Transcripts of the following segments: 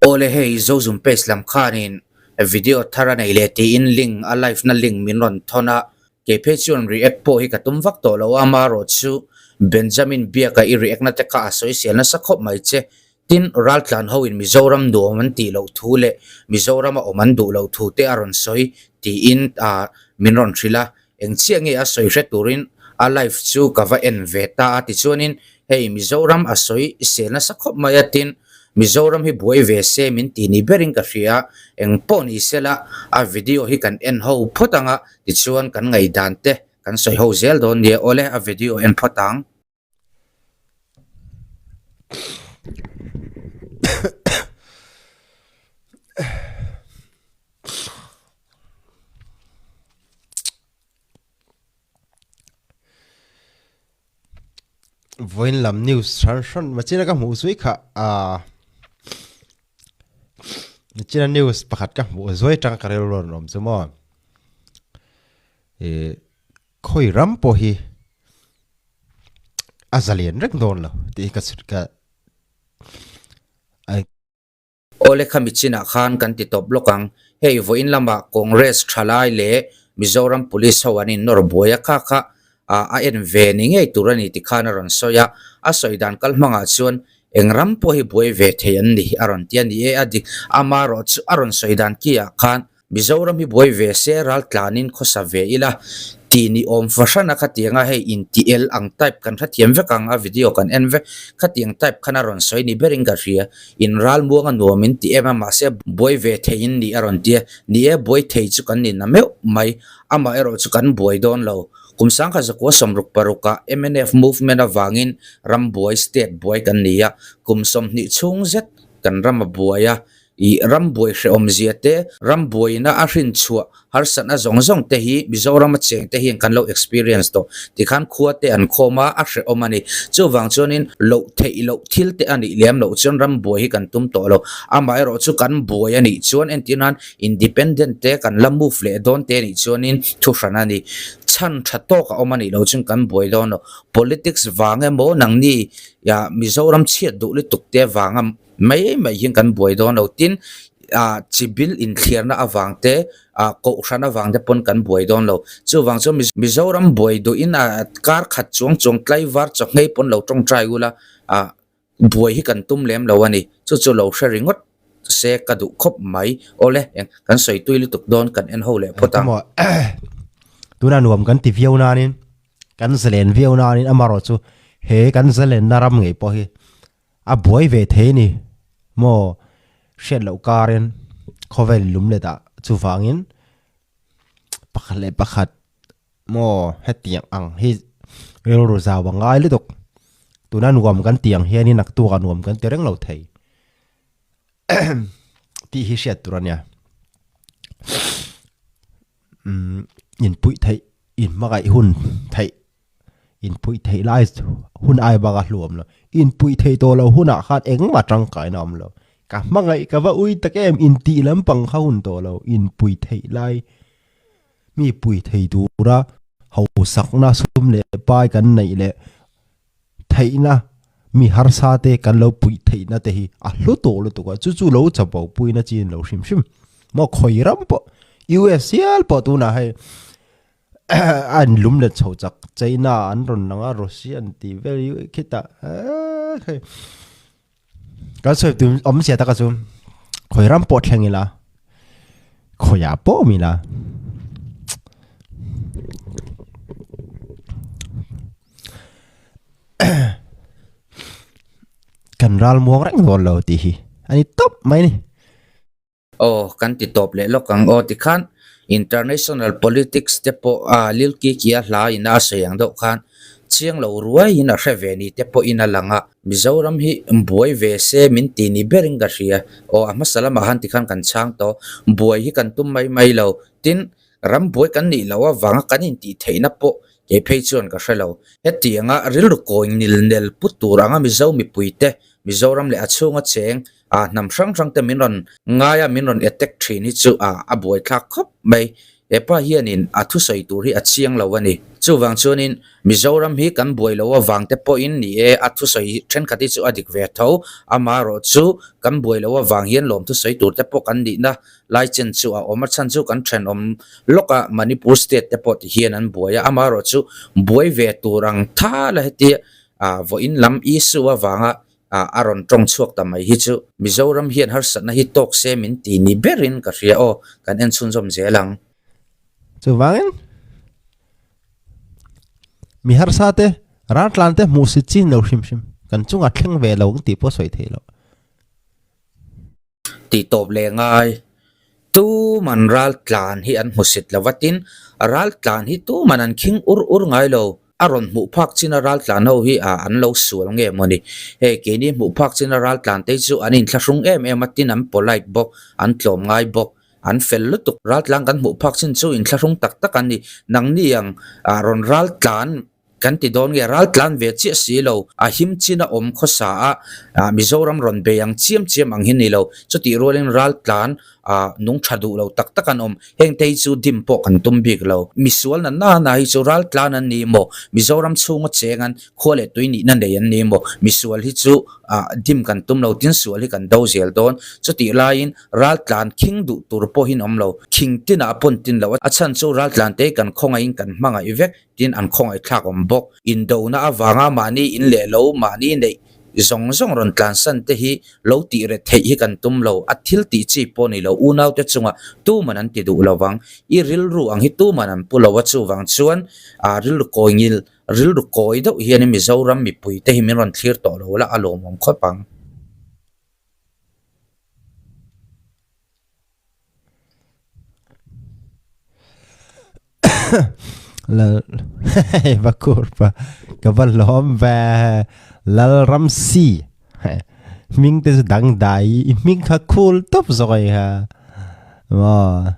Awle hei Zozum page lam khanin video thar a nei leh tiin link a live na link min rawn thawn a, kei phei chuan react pawh hi ka tum vak tawh lo a, amaherawh chu Benjamin Biaka i react na te kha a sawisel nasa khawp mai che. Tin, raltlan ho in Mizoram nuam an tih loh thu leh Mizoram a awm an duh loh thu te a rawn sawi tiin min rawn hrilh a, engchiah nge a sawi hre turin a live chu ka va en ve ta a tichuanin hei Mizoram a sawi sel nasa khawp mai a tin Mizoram hi buai ve se min ti ni berin ka hria engpawh ni sela a video hi kan en ho phawt anga tichuan kan ngaihdan te kan sawi ho zel dawn nia awle a video en phawt ang. Vawiin lam news hran hran machina ka hmuh zui kha ah machina news pakhat ka hmuh zui atang ka rilru rawn awm chu maw ih khawi ram pawh hi a zalian reng dawn lo tih hi ka chhut ka Awle khami chinah khan kan ti tawp lawk ang. Hei vawiin lamah Congress thalai leh Mizoram Police ho an innawr buai a kha kha a en ve ni ngei tur a ni ti khan a rawn sawi a. A sawi dan kal hmangah chuan eng ram pawh hi buai ve thei an ni a rawn ti a ni e a dik. Amaherawhchu a rawn sawi dan ki ah khan Mizoram hi buai ve se raltlanin khawsa ve ila tih ni awm fahran a khatiang a hei inti el ang type kan hrethiam vek ang a video kan en vek khatiang type khan a rawn sawi ni berin ka hria in ral muang a nuam in ti em a mahse buai ve thei in ni a rawn ti a ni e buai thei chu kan ni na meuh mai amah erawh chu kan buai dawn lo kum sangkhat zakua 66 ah mnf movement avangin ram buai state buai kan ni a kum 20 chhung zet kan ram a buai a I ram buai hrehawm zia te, ram buaina a hrin chhuah harsatna zawng zawng te hi Mizoram a cheng te hian kan lo experience tawh. Tikhan khua te an khawm a, a hrehawm a ni. Chuvang chuanin loh theih loh thil te a nih lem loh chuan ram buai hi kan tum tawh lo. Amaherawh chu kan buai a nih chuan entir nan independent te kan la move leh dawn te a nih chuanin thu hran a ni. Chhan tha tawk a awm a nih loh chuan kan buai dawn lo. Politics vang emaw nangni Mizoram chhiat duh lutuk te vanga Mai mai hian kan buai dawn lo. Tin, ah chibil inthliarna avang te, ah kohhran avang te pawn kan buai dawn lo. Chuvang chuan Mizoram buai duhin ah kar khat chuang chuang tlaivar chawhngei pawn lo tawngtai ula, ah buai hi kan tum lem lo a ni. Chu chu lo hre ringawt se ka duh khawp mai. Awle, eng kan sawi tui lutuk dawn kan en ho leh phawt ang. Tuna nuam kan ti viau nanin, kan zalen viau nanin amarawh chu he kan zalenna ram ngei pawh hi A buai ve thei ni maw hriat loh karin khawvel lum let ah chuvangin pakhat leh pakhat maw hetiang ang hi rilru zau a ngai lutuk tuna nuam kan tih ang hianin naktuk ah nuam kan ti reng lo thei tih hi hriat tur a nia umm inpuih theih inhmangaih hun theih. Inpuih theih lai hun ai bak a hlu awm lo. Inpuih theih tawh loh hunah khan engmah tangkaina awm lo. Ka hmangaih ka va ui tak em intih lampang kha hun tawh lo. Inpuih theih lai mi pui thei tura hausakna sum leh pai kan neih leh theihna mi harsa te kan lo puih theihna te hi a hlu tawh lutuk a. Chu chu lo chapo puina chin lo hrim hrim. Maw khawi ram pawh US hial pawh tunah hei an lum let chho chak China an rawn lang a Russia an tih vel hi khitah eee hei kan sawi tum awm zia taka chu khawi ram pawh thleng ila khawiah pawh awm ila kan ral muang reng dawn lo tih hi a ni tawp mai a ni. Aw, kan ti tawp leh lawk ang aw tikhan international politics te pawh a Lil Kiki a hla in a sawi ang deuh khan chiang lo ruai in a hre ve ni te pawh in a lang a, Mizoram hi buai ve se min ti ni ber in ka hria. Aw, a hmasa lamah khan tikhan kan chhang tawh, buai hi kan tum mai mai lo, tin ram buai kan nih loh avanga kan intih theihna pawh kei phei chuan ka hre lo. Hetianga rilru kawi nil nel put tur anga Mizo mipui te Mizoram leh a chhunga cheng ah hnam hrang hrang te min rawn ngai a min rawn attack thin hi chu ah a buaithlak khawp mai. Hepa hianin a thusawi tur hi a chiang lo a ni. Chuvang chuanin Mizoram hi kan buai lo avang te pawhin ni e, a thusawi thenkhat hi chu a dik ve tho. Amaherawh chu kan buai lo avang hian lawm thusawi tur te pawh kan nihna lai chen chu a awm. A chhan chu kan thenawm lawka Manipur state te pawh ti hian an buai a. Amaherawh chu buai ve tur ang thala hetia vawiin lam issue avanga a rawn tawng chhuak ta mai hi chu Mizoram hian harsatna hi tawk se min ti ni berin ka hria aw, kan en chhunzawm zel ang. Chuvangin mi harsa te raltlan te hmuh si chin lo hrim hrim kan chungah thleng ve lo ang tih pawh sawi theih loh. Tih tawp leh ngai. Tuman raltlan hi an hmusit lo va tin, raltlan hi tuman an khing ur ur ngai lo. A rawn hmuh phak china raltlan ho hi a an lo sual nge maw ni? Hei keini hmuh phak china raltlan te hi chu an inthlahrung em em a tin an polite bawk, an tlawm ngai bawk, an fel lutuk. Raltlan kan hmuh phak chin chu inthlahrung tak tak an ni. Nangni ang rawn raltlan Kan ti dawn nge ral tlan ve chiah si lo, a him chin a awm khawsa a, Mizoram rawn bei ang chiam chiam ang hi ni lo, chutih rualin ral tlan nung tha duh lo tak tak an awm, heng te hi chu dim pawh kan tum bik lo. Misual na na na hi chu ral tlan an ni maw, Mizoram chhunga cheng an khua leh tui nihna nei an ni maw, misual hi chu dim kan tum lo, tin sual hi kan do zel dawn, chutih laiin ral tlan khing duh tur pawhin awm lo, khing tinah pawn tin lo, a chhan chu ral tlan te kan khawngaihin kan hmangaih vek. Tin, an khawngaihthlak awm bawk. Indona avanga mahni in leh lo, mahni neih zawng zawng rawn tlansan te hi lo tih ret theih hi kan tum lo. A thil tih chi pawh ni lo, unaute chunga tuman an ti duh lo vang. I rilru ang hi tuman an pu lo a, chuvang chuan aa rilru kawi ngil, rilru kawi deuh hian Mizoram mipuite hi min rawn thlir tawh lo la, a lawmawm khawp ang. Lal va kur pa ka va lawm ve Lalramsi hming te chu dang dai i hming kha cool tawp zawk a kha maw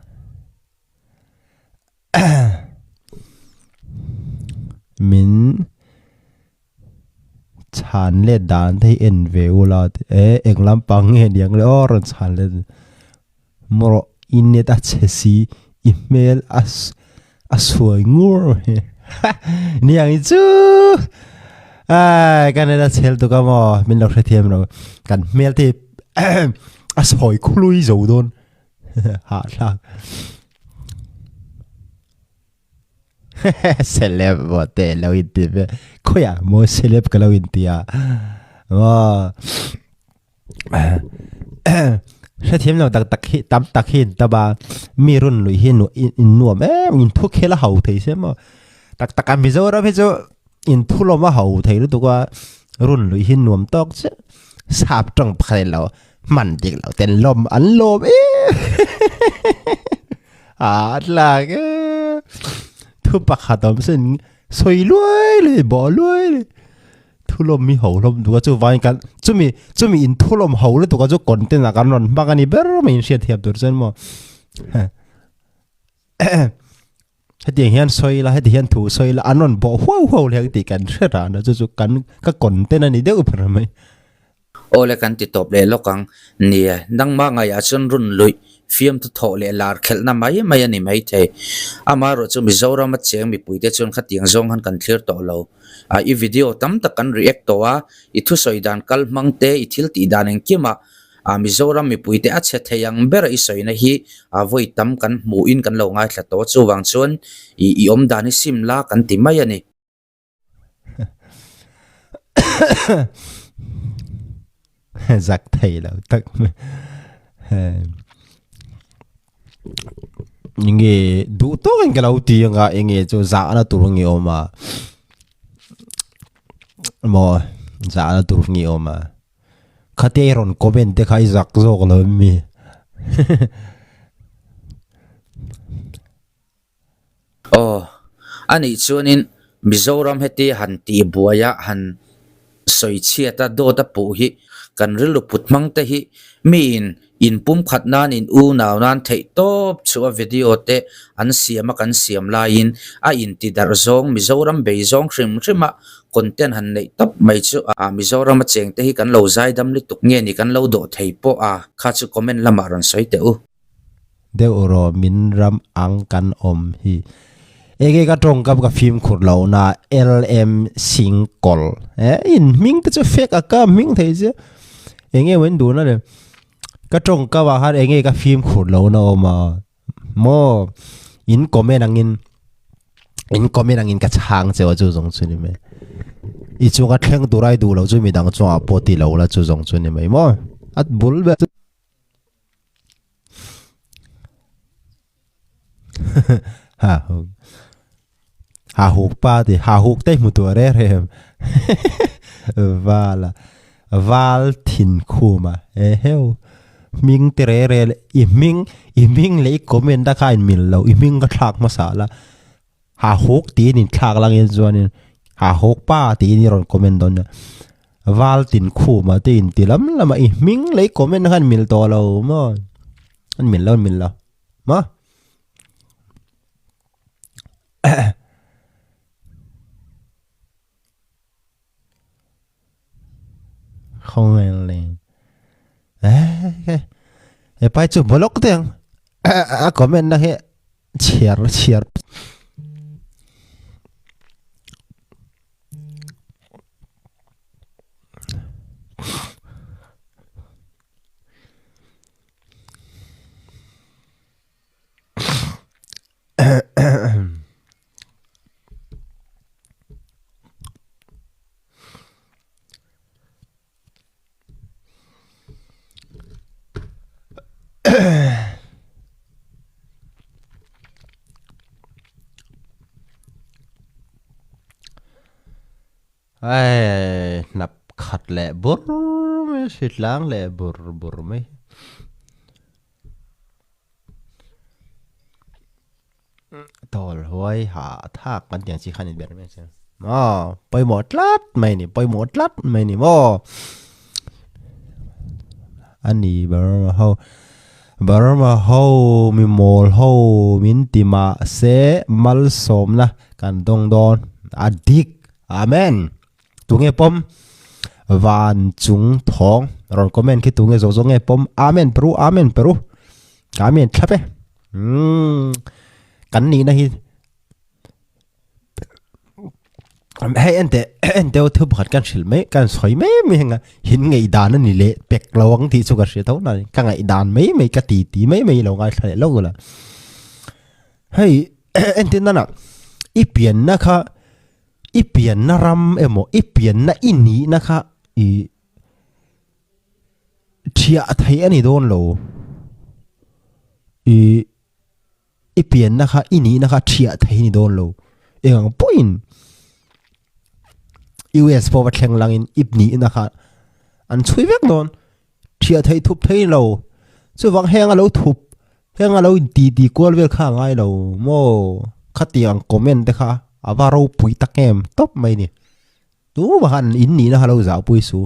min chhan let dan te hi en ve ula e eng lampang nge niang le aw rawn chhan let Maw i net a chhe si i hmel a a suai ngur mai niang hi chu ai ka net a chhel tuk a maw min lo hrethiam lo kan hmel te a sawi khului zo dawn hahthlak celeb maw te lo in ti ve khawiah maw celeb ka lo in ti a maw. Hrethiam lo tak tak hi tam tak hi in tam a, mi run lui hi in nuam em in thu khel a ho thei se maw tak tak a Mizoram hi chu in thu lawm a ho thei lutuk a run lui hi nuam tawk chiah sap tawng pakhat lo hman dik lo ten lawm an lawm em a tlak e thu pakhat awm se sawi luai luai bawh luai luai. Thulawm hi ho hlawm duh a chuvain kan chumi chumi in thulawm ho lutuk a chu content ah kan rawn hmang a ni ber mai in hriat thiam tur chuan maw hetiang hian sawi la heti hian thu sawi la an rawn bawh huau huau leh ang tih kan hre ran a chu chu kan ka content a ni deuh ber mai. Awle kan ti tawp leh lawk ang. Nia, nangmah ngaiah chuan run luih, fiamthu thawh leh lar khelhna mai mai a ni maithei. Amaherawh chu Mizorama cheng mipuite chuan khatiang zawng han kan thlir tawh lo. A, i video tam tak kan react tawh a, i thusawi dan kal hmang te, i thil tih dan engkimah a Mizoram mipuite a chhe thei ang ber i sawina hi a vawi tam kan hmuhin kan lo ngaithla tawh a, chuvang chuan i i awm dan hi sim la kan ti mai a ni. Zak thei lo tak mai. Enge duh tawkin ka lo ti anga enge chu zahna tur nge awm a maw zahna tur nge awm a khatia i rawn comment te kha i zak zawk lo em mi. Aw, a nih chuanin Mizoram heti han tih buaia han sawi chhiat a dawt a puh hi kan rilru put hmang te hi miin inpumkhat nan in unau nan theih tawp chu a video te an siam a kan siam laiin a inti darh zawng Mizoram bei zawng hrim hrim a content han neih tawp mai chu a Mizoram a cheng te hi kan lo zaidam lutuk nge ni kan lo dawh thei pawh a kha chu comment lamah rawn sawi teh u. deuh rawh min ram ang kan awm hi. Enge ka tawngkam ka fimkhur lo na LM Singkol eh in hming te chu fake a ka hming thei che enge maw in duh na le ka tawngkam ah khan enge ka fimkhur lo na awm a maw in comment angin in comment angin ka chhang cheu a chu zawng chu ni mai i chunga thleng tur ai duh lo chu midang chungah pawh ti lo la chu zawng chu ni mai maw a bul ber chu. Ha huk ha huk pa ti ha huk te hmu tur re re val val thin khuma e heu hming te re re i hming i hming leh i comment a kha in mil lo i hming ka thlak hmasa la Ha hawk tiin in thlak langin chuanin ha hawk pa tiin i rawn comment dawn nia. Val tin khuma te in ti lam lam a i hming leh i comment khan mil tawh lo maw? An mil lo an mil lo maw? Khawngel eh he pai chu block te ang a comment na hi chhiar chhiar Ai hnap khat leh bur mai hritlang leh bur bur mai. Tawl huai ha thak kan tiang chi khan in ber mai che maw pawimawh tlat mai ni pawimawh tlat mai ni maw ani Burma ho Burma ho mi mawl ho min ti mah se malsawmna kan dawng dawn a dik amen tunge pawm van chung thawng rawn comment khi tunge zawh zawh nge pawm amen peru amen peru amen thlap e. Umm kan nihna hi hei ente enteu thu pakhat kan hrilh mai kan sawi mai mai heng a hin ngaihdan a ni leh pek lo ang tih chu ka hria tho na ka ngaihdan mai mai ka ti ti mai mai lo ngaithla leh lo la hei entir nana i pianna kha i pianna ram emaw i pianna i nihna kha i Thiah theih a ni dawn lo. I i pianna kha i nihna kha thiah theih a ni dawn lo. Eng ang pawhin US pawh va thleng langin i nihna kha an chhui vek dawn. Thiah theih thup thei lo. Chuvang heng a lo thup heng a lo inti ti kual vel kha a ngai lo maw? Khatiang comment te kha a va ropui tak em tawp mai ni. Tu mah han in nihna kha lo zahpui su,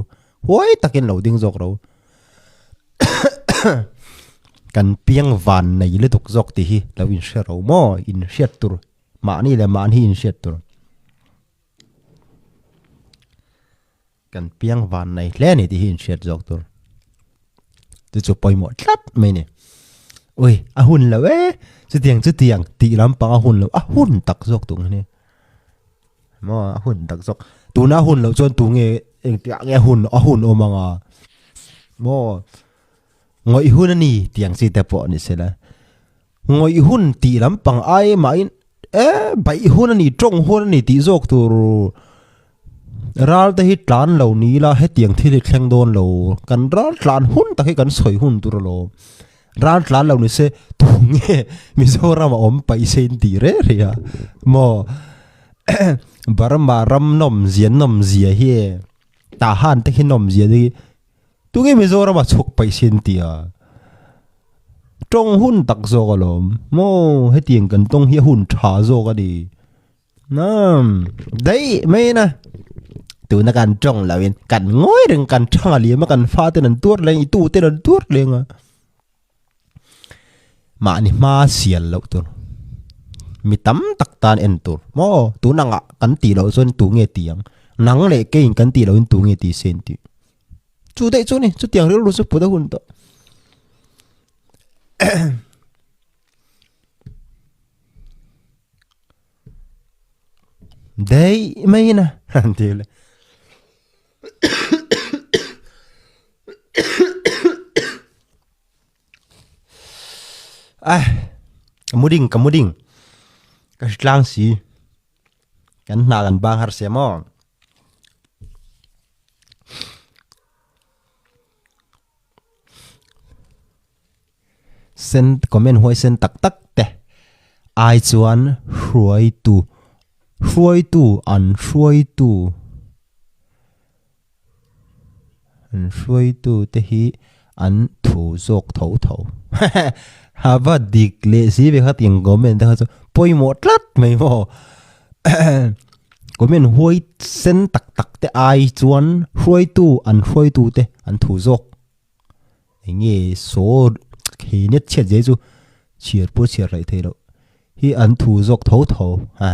huai takin lo ding zawk ro. Kan piang van nei lutuk zawk tih hi lo inhre ro maw? Inhriat tur, mahni leh mahni inhriat tur. Kan piang van nei hle a ni tih hi inhriat zawk tur. Chu chu pawimawh tlat mai ni. Ui, a hun lo e, chutiang chutiang tih lampang a hun lo, a hun tak zawk tur hi. Maw a hun tak zawk tuna hun loh chuan tu nge engtiah nge hun a hun awm anga maw ngawih hun a ni tih ang chi te pawh ni sela ngawih hun tih lampang ai mahin e baih hun a ni tawng hun a ni tih zawk tur ral te hi tlan lo ni ila hetiang thil hi thleng dawn lo kan ral tlan hun tak hi kan sawi hun tur alawm Ral tlan lo ni se tu nge Mizoram a awm paih se in tih reh reh a maw Burma ram nawm zia nawm zia hi e Tahan te khi nawm zia te khi tu nge Mizoram a chhuk paih se in tih a tawng hun tak zawk alawm maw hetiang kan tawng hi a hun tha zawk a ni. Umm daih mai na tuna kan tawng lo in kan ngawi reng kan thang a liam a kan fa ten an tuar leng i tu ten an tuar leng a mahni hma sial loh tur mi tam tak tan en tur maw tun anga kan tih loh chuan tu nge ti ang nang leh keiin kan tih loh in tu nge ti se an tih chu daih chu a ni chutiang rilru chu put a hun tawh. Daih mai in a han ti leh. Ai ka mu ding ka mu ding ka hri tlang si kan hna kan bang har sia maw. Sen comment huaisen tak tak te ai chuan hruaitu hruaitu an hruaitu an hruaitu te hi an thu zawk tho tho ha va dik leh si ve kha tiang comment te kha chu pawimawh tlat mai maw comment huaisen tak tak te ai chuan hruaitu an hruaitu te an thu zawk. Eng nge saw khi net chhiat zia chu chhiar pawh chhiar laih theih loh hi an thu zawk tho tho ha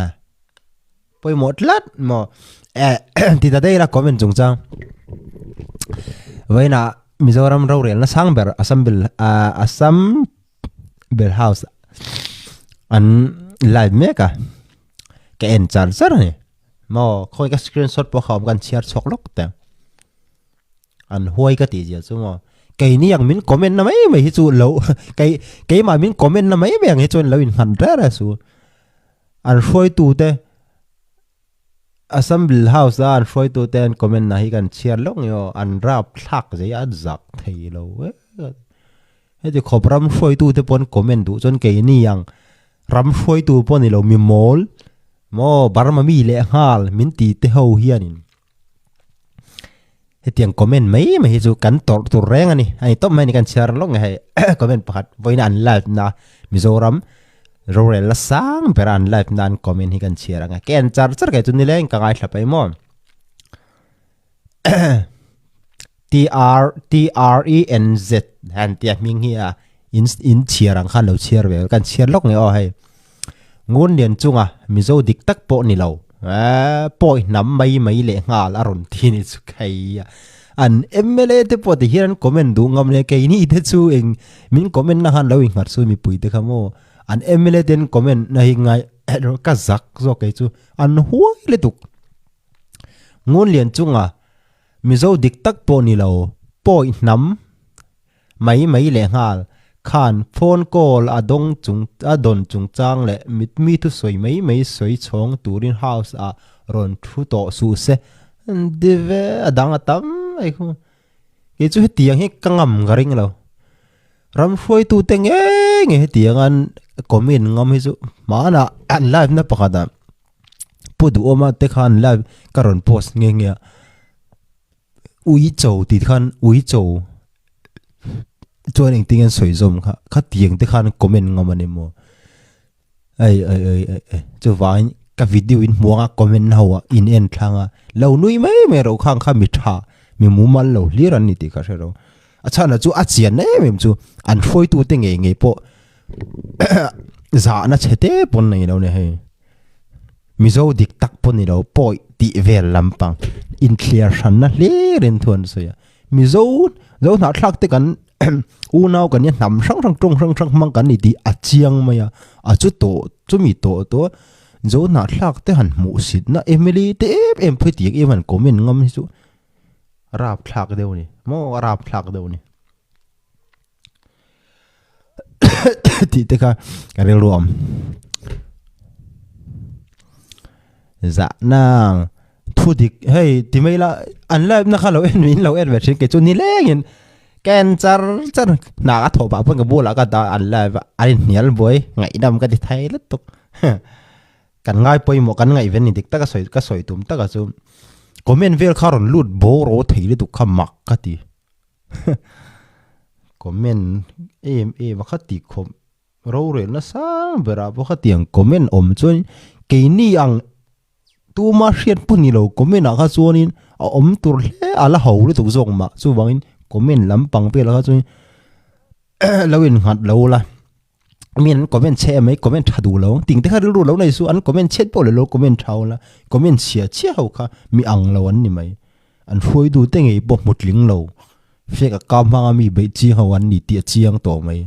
pawimawh tlat maw eh ti ta daih ila comment chung chang vawiinah Mizoram rorelna sang ber Assam bill ah Assam bill house an live mek a ka en char char a ni maw khawi ka screenshot pawh kha awm ka an chhiar chhuak lawk teh ang. An huai ka tih zia chu maw. Keini ang min comment na mai mai hi chu lo kei keimah min comment na mai mai ang hi chuan lo innghat reng reng su. An hruaitu te Assembly House a an hruaitu te an comment na hi kan chhiar lawk nge aw an rap thlak zei a zak thei lo e. Heti khawp ram hruaitu te pawh an comment duh chuan keini ang ram hruaitu pawh ni lo mi mawl maw Burma mi lehnghal min ti te ho hianin. Hetiang comment mai mai hi chu kan tawrh tur reng a ni. A ni tawp mai a ni kan chhiar lawk nge hei comment pakhat vawiin an live na Mizoram rorel la sang ber a an live na an comment hi kan chhiar ang e. Ka en char char kei chu nileng ka ngaithla paih maw. T R T R E N Z han tia hming hi a in in chhiar ang khan lo chhiar ve kan chhiar lawk nge aw hei. Ngun lian chunga Mizo dik tak pawh ni lo eh pawi hnam mai mai leh nghal a rawn thi ni chu kei a. An mla te pawh ti hian an comment duh ngam le keini te chu eng min comment na khan lo innghat chu mipui te kha maw an mla ten comment na hi ngai ka zak zawk kei chu an huai lutuk. Ngun lian chunga Mizo dik tak pawh ni lo pawi hnam mai mai leh nghal khan phone call a dawng chung a dawn chungchang leh mitmi thusawi mai mai sawi chhawng turin house ah rawn thu tawh suh se ti ve a dang a tam mai khu kei chu hetiang hi ka ngam ka ring lo ram hruaitu te nge nge hetiang an comment ngam hi chu hmanah an live na pakhat ah pu duhawma te khan live ka rawn post nghe nghe a. Ui cho tih khan ui cho chuan engtin nge an sawi zawm kha khatiang te khan comment ngam a ni maw ai ai ai ai ai chuvangin ka video in hmuang a comment ho a in en thlang a lo nui mai mai ro khang kha mi tha mi mumal lo hlir an ni tih ka hre lo a chhan ah chu a chian em em chu an hruaitu te ngei ngei pawh zahna chhe te pawn nei lo ni hei. Mizo dik tak pawh ni lo pawi tih vel lampang inthliar hranna hlir in thu an sawi a. Mizo zo hnahthlak te kan unau kan nia hnam hrang hrang tawng hrang hrang hmang kan ni tih a chiang mai a, a chu tawh chumi tawh tawh zo hnahthlak te han hmuh sitna Emily te em em phei tih em han comment ngam hi chu rapthlak deuh a ni maw a rapthlak deuh a ni. Tih te kha ka rilru awm zah nang thu dik hei ti mai la an live na kha lo en in lo en ve thin kei chu ni leng in ka en char char hna ka thawh pah pawn ka bulah ka dah an live a an inhnial buai ngaihdam ka ti thai lutuk kan ngai pawimawh kan ngaihven ni dik taka sawi ka sawi tum taka chu comment vel kha rawn lut bawr aw thei lutuk kha mak ka ti. Comment em em a khati khawp rorel nasa berah pawh khatiang comment awm chuan keini ang tuma hriat pawh ni lo comment ah kha chuanin a awm tur hle a la ho lutuk zawk mah chuvangin comment lampang velah kha chuan lo innghat lo la. Mi an comment chhe em mai comment tha duh lo ting te kha rilru lo nei su an comment chhiat pawh leh lo comment tha ula comment chhia chhia ho kha mi ang lo an ni mai an hruai du te ngei pawh hmu tling lo fake a kam hmanga mi beih ching ho an ni tih a chiang tawh mai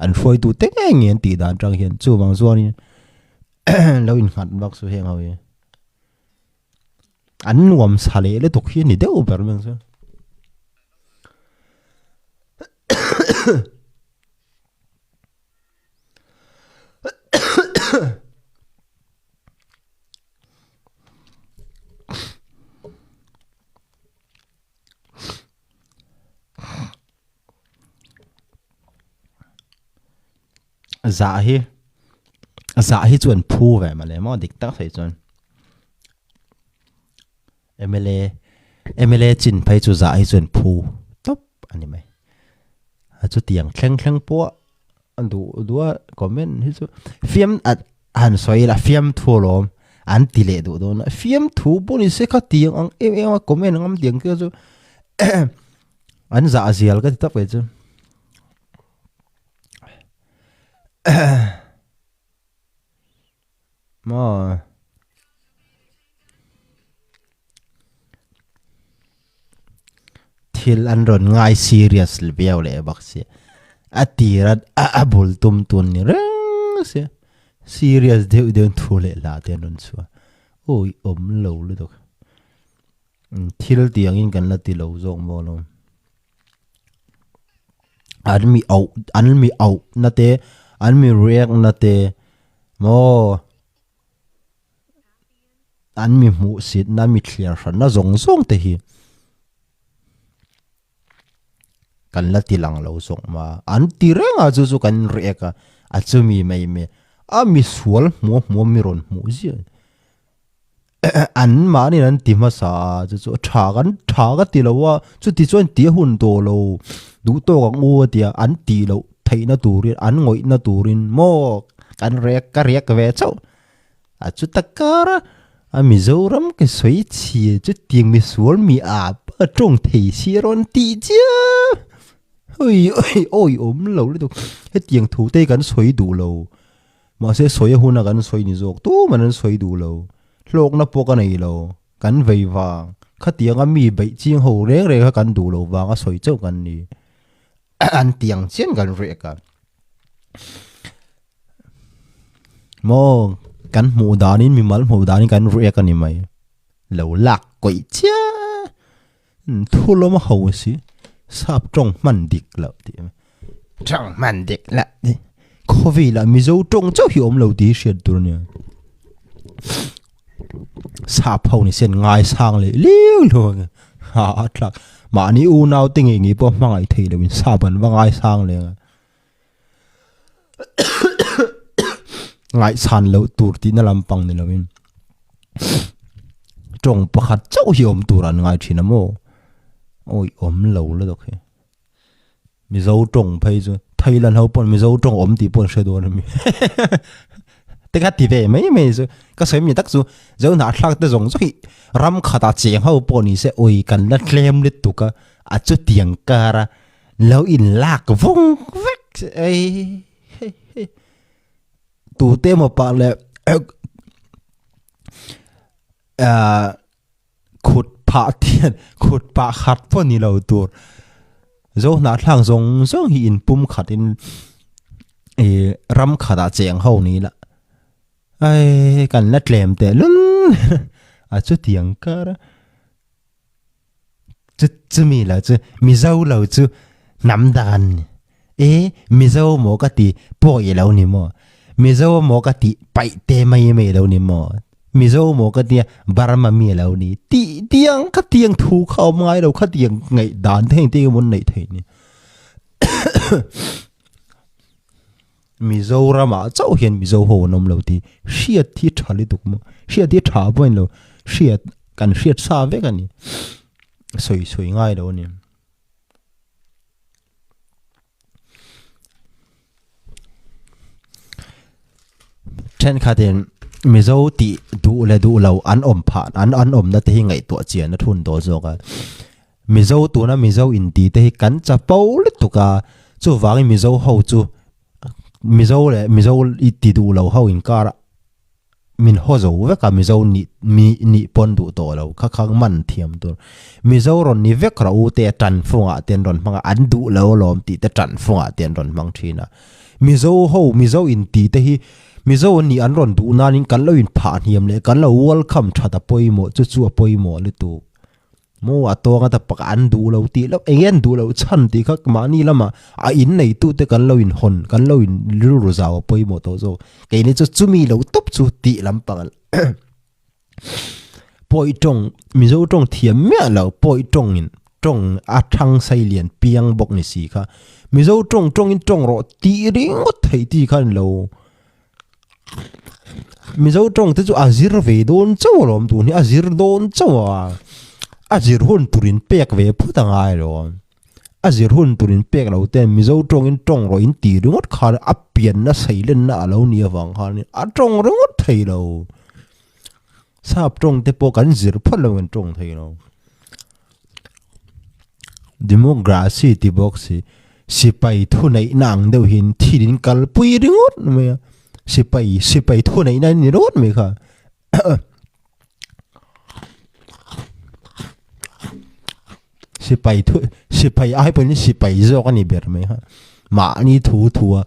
an hruai du te ngei ngei an tih dan tang hian chuvang chuanin lo innghat vak su heng ho hi. An nuam sa leh lutuk hi a ni deuh ber mai ang chu. Zah hi zah hi chuan phu ve mah le maw dik tak sawi chuan mla mla chin phei chu zah hi chuan phu tawp a ni mai a chutiang thleng thleng pawh a duh duh a comment hi chu fiam a han sawi ila fiamthu alawm an ti leh duh dawn a fiamthu pawh ni se khatiang ang em em a comment ngam tiang te chu an zah zial ka ti tak mai chu. Maw. Thil an rawn ngai serious viau leh bawk sia. A tira a bul tum tun ni reng sia. Serious deuh deuh thu leh hla te an rawn chhuah. Awi awm lo lutuk. Thil tiangin kan la ti lo zawk maw lo. An mi auh an mi auh na te an mi riak na te maw an mi hmuh sit na mi thliar hran na zawng zawng te hi kan la ti lang lo zawk ma an ti reng a chu chu kan riak a a chumi mai mai a mi sual hmuh hmuh mi rawn hmuh ziah. An mahni an ti hmasa a chu chu tha kan tha ka ti lo a chuti chuan ti a hun tawh lo duh tawk ang u a tia an tih loh theihna turin an ngawihna turin maw kan rek ka rek ve chauh a chu ta kar a a Mizoram ka sawi chhia chutiang misual mi a a tawng thei si a rawn tih chiam ui ui awi awm lo lutuk hetiang thu te hi kan sawi duh lo. Mahse sawi a huna kan sawi ni zawk tuman an sawi duh lo. Hlawkna pawh ka nei lo. Kan vei vang. Khatianga mi beih ching ho reng reng kha kan duh lo vanga sawi chauh kan ni. An tiang chian kan riak a. Maw kan hmuh danin mimal hmuh danin kan riak a ni mai. Lo lak kawih chiah. Thu lawm a ho si. Sap tawng hman dik loh tih a. Tawng hman dik loh tih. Khawvelah Mizo tawng chauh hi awm lo tih hi hriat tur a nia. Sap ho ni sen ngai sang leh liu liu ang a a thlak. Mahni unau te ngei ngei pawh hmangaih theih loh in sap an va ngai sang leh ang a. Ngaihchhan loh tur tihna lampang ni loin tawng pakhat chauh hi awm tur an ngai thin a maw? Awi awm lo lutuk hi. Mizo tawng phei chu Thailand ho pawn Mizo tawng awm tih pawh an hre dawn a mi. Te kha ti ve mai mai chu ka sawi mi tak chu zo hnahthlak te zawng zawng hi ram khatah cheng ho pawh ni se awi kan la tlem lutuk a a chutiang kar a. Lo in lak vung vek ei hei hei tute emaw pah leh ah khut phah thian khut phah khat pawh ni lo tur zo hnahthlak zawng zawng hi in pum khat in ih ram khatah cheng ho ni ila ei kan la tlem teh lul a chutiang kar a. Chu chumi lo chu Mizo lo chu hnam dan e Mizo maw ka ti pawh i lo ni maw Mizo maw ka tih paih te mai mai lo ni maw Mizo maw ka tia Burma mi lo ni tih tiang kha tiang thu kha awm ngai lo kha tiang ngaih dan te heng te hi mun neih theih ni Mizoramah chauh hian Mizo ho an awm lo tih hriat hi tha lutuk maw hriat hi tha pawh a ni lo hriat kan hriat sa vek a ni sawi sawi ngai lo a ni. Thenkhatin Mizo tih duh leh duh lo an awm phah an an awmna te hi ngaihtuah chian a thun tawh zawk a. Mizo tuna Mizo inti te hi kan chapo lutuk a, chuvangin Mizo ho chu Mizo leh Mizo i ti duh lo ho inkar min haw zo vek a, Mizo nih mi nih pawn duh tawh lo kha kha man thiam tur. Mizo rawn ni vek rawh u te tan fungah te an rawn hmang a, an duh lo alawm tih te tan fungah te an rawn hmang thin a. Mizo ho Mizo inti te hi. Mizo an nih an rawn duh nanin kan lo inphah hniam leh kan lo welcome that a pawimawh chu chu a pawimawh lutuk. Maw a tawng ata pakhat an duh lo tih loh eng nge an duh loh chhan tih kha mahni lamah a in neitute kan lo inhawn kan lo in rilru zau a pawimawh tawh zawk. Keini chu chumi lo tawp chu tih lampang Pawi tawng, Mizo tawng thiam miah lo pawi tawngin tawng a thang sei lian piang bawk ni si kha. Mizo tawng tawngin tawng rawh tih ringawt theih ti kha ni lo. Mizo tawng te chu a zir ve dawn chauh alawm tun hi a zir dawn chauh a, a zir hun turin pek ve phut a ngai lo. A zir hun tur in pek lo ten Mizo tawngin tawng rawh in ti ringawt khan a pianna seilenna a lo nih avang khan a tawng ringawt thei lo. Sap tawng te pawh kan zir phawt lo kan tawng thei lo. Democracy ti bawk si sipai thuneihna ang deuh hian thil in kalpui ringawt mai a, sipai sipai thuneihna ni ringawt mai kha. Sipai thu sipai ai pawhin sipai zawk a ni ber mai kha mahni thu thu a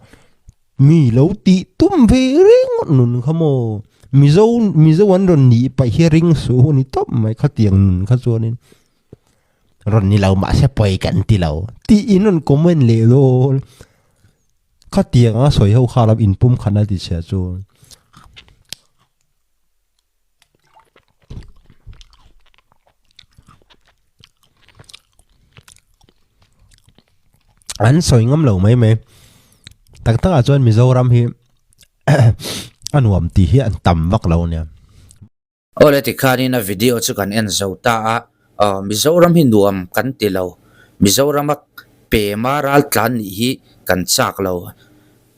mi lo tih tum ve ringawt nun kha maw mizo mizo an rawn nih paih hi ring suh a ni tawp mai khatiang nun kha chuanin rawn ni lo mahse pawi kan ti lo tiin rawn comment leh dawn khatiang a sawi ho kha lam inpum khat a ti chhia chu. An sawi ngam lo mai mai tak tak ah chuan Mizoram hi a nuam tih hi an tam vak lo ania. Awle tikhanin a video chu kan en zo ta a, aw Mizoram hi nuam kan ti lo, Mizorama pema ral tlan nih hi kan chak lo.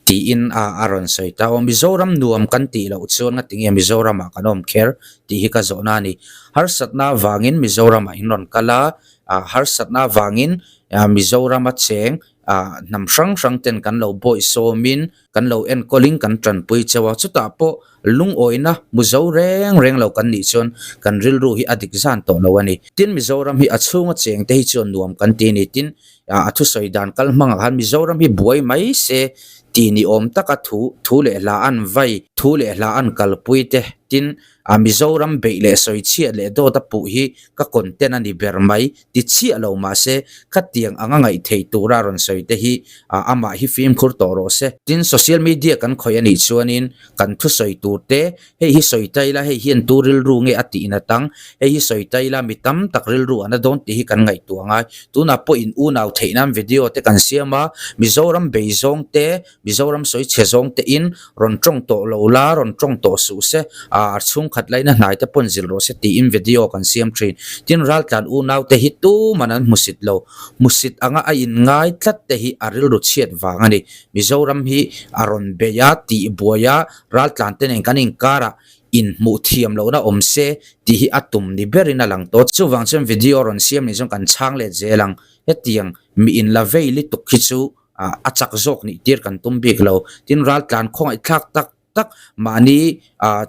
Tiin a a rawn sawi ta. Aw Mizoram nuam kan tih loh chuan nga tinge Mizoramah kan awm kher tih hi ka zawhna a ni. Harsatna avangin Mizoramah in rawn kal a, harsatna avangin Mizorama cheng hnam hrang hrang ten kan lo bawih sawmin kan lo enkawlin kan tanpui cheu a. Chutah pawh lungawina hmu zo reng reng lo kan nih chuan kan rilru hi a dik zan tawh lo a ni. Tin Mizoram hi a chhunga cheng te hi chuan nuam kan ti a ni. Tin A thusawi dan kal hmangah khan Mizoram hi buai mai se tih ni awm taka thu thu leh hla an vai, thu leh hla an kalpui te tin a Mizoram beih leh sawi chhiat leh dawt a puh hi ka content a ni ber mai ti chiah lo mahse khatiang anga ngaih theih tura rawn sawi te hi amah hi fimkhur tawh rawh se. Tin social media kan khawih a nih chuanin kan thusawi tur te Hei hi sawi ta ila, hei hian tu rilru nge a tih nat ang? Hei hi sawi ta ila, mi tam tak rilru a na dawn tih hi kan ngaihtuah angai. Tunah pawh in unau theih nan video te kan siam a, Mizoram bei zawng te, Mizoram sawi chhe zawng te in rawn tawng tawh lo la, rawn tawng tawh suh se, aa chhungkhat laina hnai te pawn zilh rawh se tiin video kan siam thin. Tin, raltlan unau te hi tuman an hmusit lo. Hmusit anga a inngai tlat te hi a rilru chhiat vang a ni. Mizoram hi a rawn bei a, tih buai a, Raltlan te nen kan inkarah inhmuh thiam lohna awm se tih hi a tum ni berin a lang tawh. Chuvang chuan video rawn siam nih chuan kan chhang let zel ang. Hetiang mi inla vei lutuk hi chu a chak zawk nih tir kan tum bik lo. Tin, raltlan khawngaihthlak tak tak mahni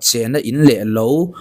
chena in leh lo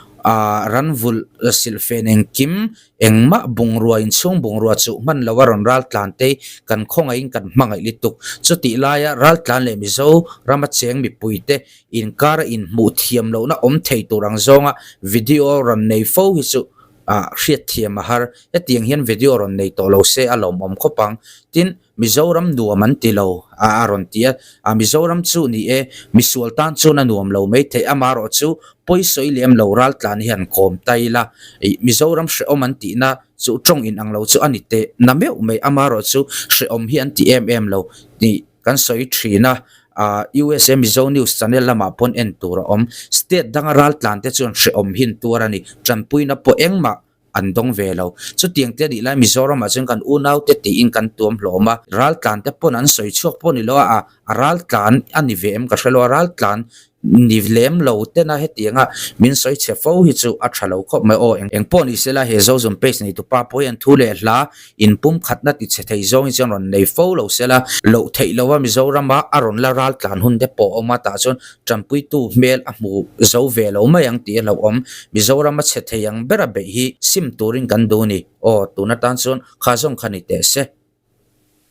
ranvulh silhfen engkim Engmah bungrua inchhung bungrua chuh hman lo a rawn raltlan te kan khawngaihin kan hmangaih lutuk. Chutih laia raltlan leh Mizo rama cheng mipuite inkara inhmuh thiam lohna awm thei tur ang zawnga video rawn nei fo hi chu hriatthiam a har. Hetiang hian video rawn nei tawh lo se a lawmawm khawp ang. Tin, Mizoram nuam an ti lo a a rawn ti a, a Mizoram chu ni e, misual tan chuan a nuam lo mai thei, amaherawh chu pawisawi lem lo raltlan hi han kawm ta ila, ih Mizoram hrehawm an tihna chu tawng in ang lo chu a ni teh na meuh mai, amaherawh chu hrehawm hi an ti em em lo tih kan sawi thin a, ah USA Mizo News channel lamah pawn en tur a awm, state danga raltlan te chuan hrehawm hin tuar a ni, tanpuina pawh engmah an dawng ve lo. Chutiang te nih lai Mizoramah chuan kan unaute tiin kan tuam hlawm a, raltlan te pawn an sawi chhuak pawh ni lo a, a raltlan a ni ve em ka hre lo a, raltlan ni lem lo tena hetianga min sawi chhe fo hi chu a tha lo khawp mai aw. Eng pawh ni sela he Zozun page nei tupa pawh hian thu leh hla inpum khatna ti chhe thei zawng hi chuan rawn nei fo lo sela, loh theih lo a Mizorama a rawn la raltlan hun te pawh a awm a, tah chuan Tanpuitu hmel a hmu zo ve lo mai ang tih a hlauhawm. Mizoram a chhe thei ang bera beih hi sim turin kan duh ni. Aw, tun atan chuan kha zawng kha ni teh se.